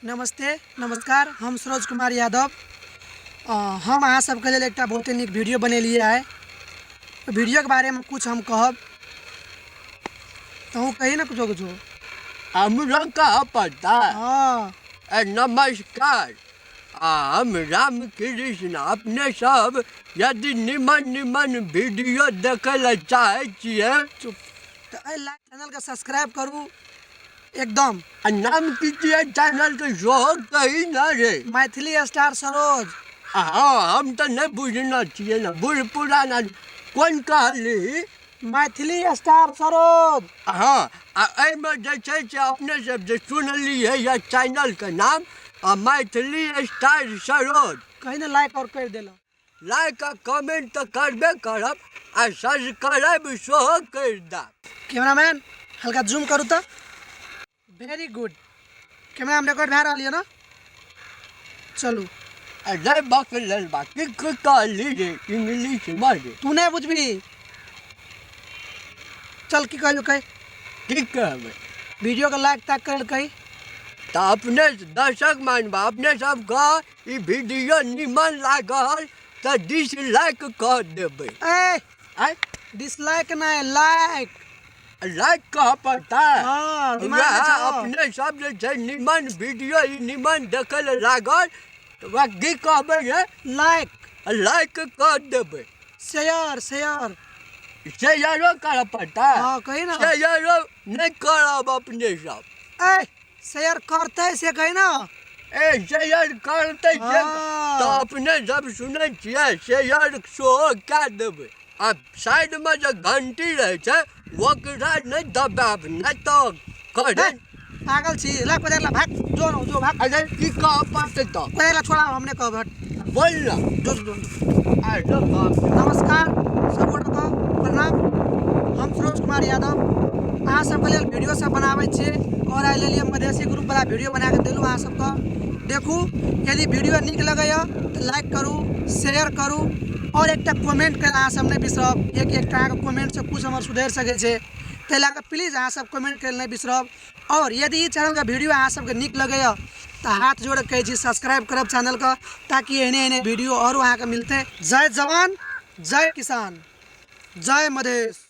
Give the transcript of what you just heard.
नमस्ते नमस्कार, हम सरोज कुमार यादव। हम अहाँ सबके लेल एकटा बहुते नीक वीडियो बनेलियै आइ। वीडियोके बारेमे कुछ हम कहब, तहूँ कही ने कुछो कुछो। हमरा कह पड़ता? हाँ। नमस्कार, आ हम राम कृष्ण। अपने सब यदि निमन निमन वीडियो देखै लए चाहै छियै। चुप, तऽ एहि लाइक चैनलके सब्सक्राइब करू एकदम। आ नाम की छियै चैनल के, सेहो कही न रे। मैथिली स्टार सरोज। हँ, हम तऽ नहि बुझने छियै ने, बूढ़ पुरान आदमी। कोन कहली? मैथिली स्टार सरोज। हँ, आ एहिमे जे छै से अपने सब जे सुनलियै यऽ चैनलके नाम आ मैथिली स्टार सरोज। कही ने, लाइक और करि देलक। लाइक आ कमेंट तऽ करबे करब आ सब्सक्राइब सेहो करि देब। कैमरामैन, हल्का जूम करू तऽ। वेरी गुड, कैमरामे रिकॉर्ड भए रहल यऽ ने? चलू। अरे बकलेल बा, की कहली रे इंग्लिशमे रे? तू नहि बुझबही। चल, की कहलू कही। की कहबै? वीडियोके लाइक ताइक करै लए कही। तऽ अपने दर्शक मानबा, अपने सबके ई वीडियो निमन लागल तऽ डिसलाइक कऽ देबै। ए। आँय? डिसलाइक नहि, लाइक। लाइक कहऽ पड़तै? हँ, दिमागमे वएह छौ। अपने सब जे छै निमन वीडियो ई निमन देखै लए लागल तऽ वएह की कहबै रे? लाइक। लाइक कऽ देबै। Share, share. शेयरो करऽ पड़तै? हँ, कही ने। शेयरो नहि करब अपने सब। ए, शेयर करतै से कही ने। ए, शेयर करतै से। हँ। तऽ अपने सब सुनै छियै, शेयर सेहो कए देबै आ साइडमे जे घंटी रहै छै ओकरा नहि दबायब, नहि तऽ करे। पागल छी? ला कोदारि ला, भाग, जो न जो, भाग। अरे, की कहऽ पड़तै तऽ? कोदारि ला, छोड़ा, हम नहि कहब, हट। बोल न। जो जो। अरे बाप रे। नमस्कार सब गोटेके प्रणाम। हम सरोज कुमार यादव अहाँ सबके लेल वीडियो सब बनाबै छी और आइ लेलियै मधेसी ग्रुप वाला वीडियो बना कऽ देलहुँ अहाँ सबके। देखू, यदि वीडियो नीक लगैए तऽ लाइक करू, शेयर करू और एकटा कमेंट करै अहाँ सब नहि बिसरब, किएकि एकटा अहाँके कमेंटसँ कुछ हमर सुधरि सकै छै। ताहि लए कऽ प्लीज अहाँ सब कमेंट करै लए नहि बिसरब। और यदि ई चैनलके वीडियो अहाँ सबके नीक लगैए तऽ हाथ जोड़ कऽ कहै छी, सब्सक्राइब करब चैनलके, ताकि एहने एहने वीडियो आरो अहाँके मिलतै। जय जवान, जय किसान, जय मधेश।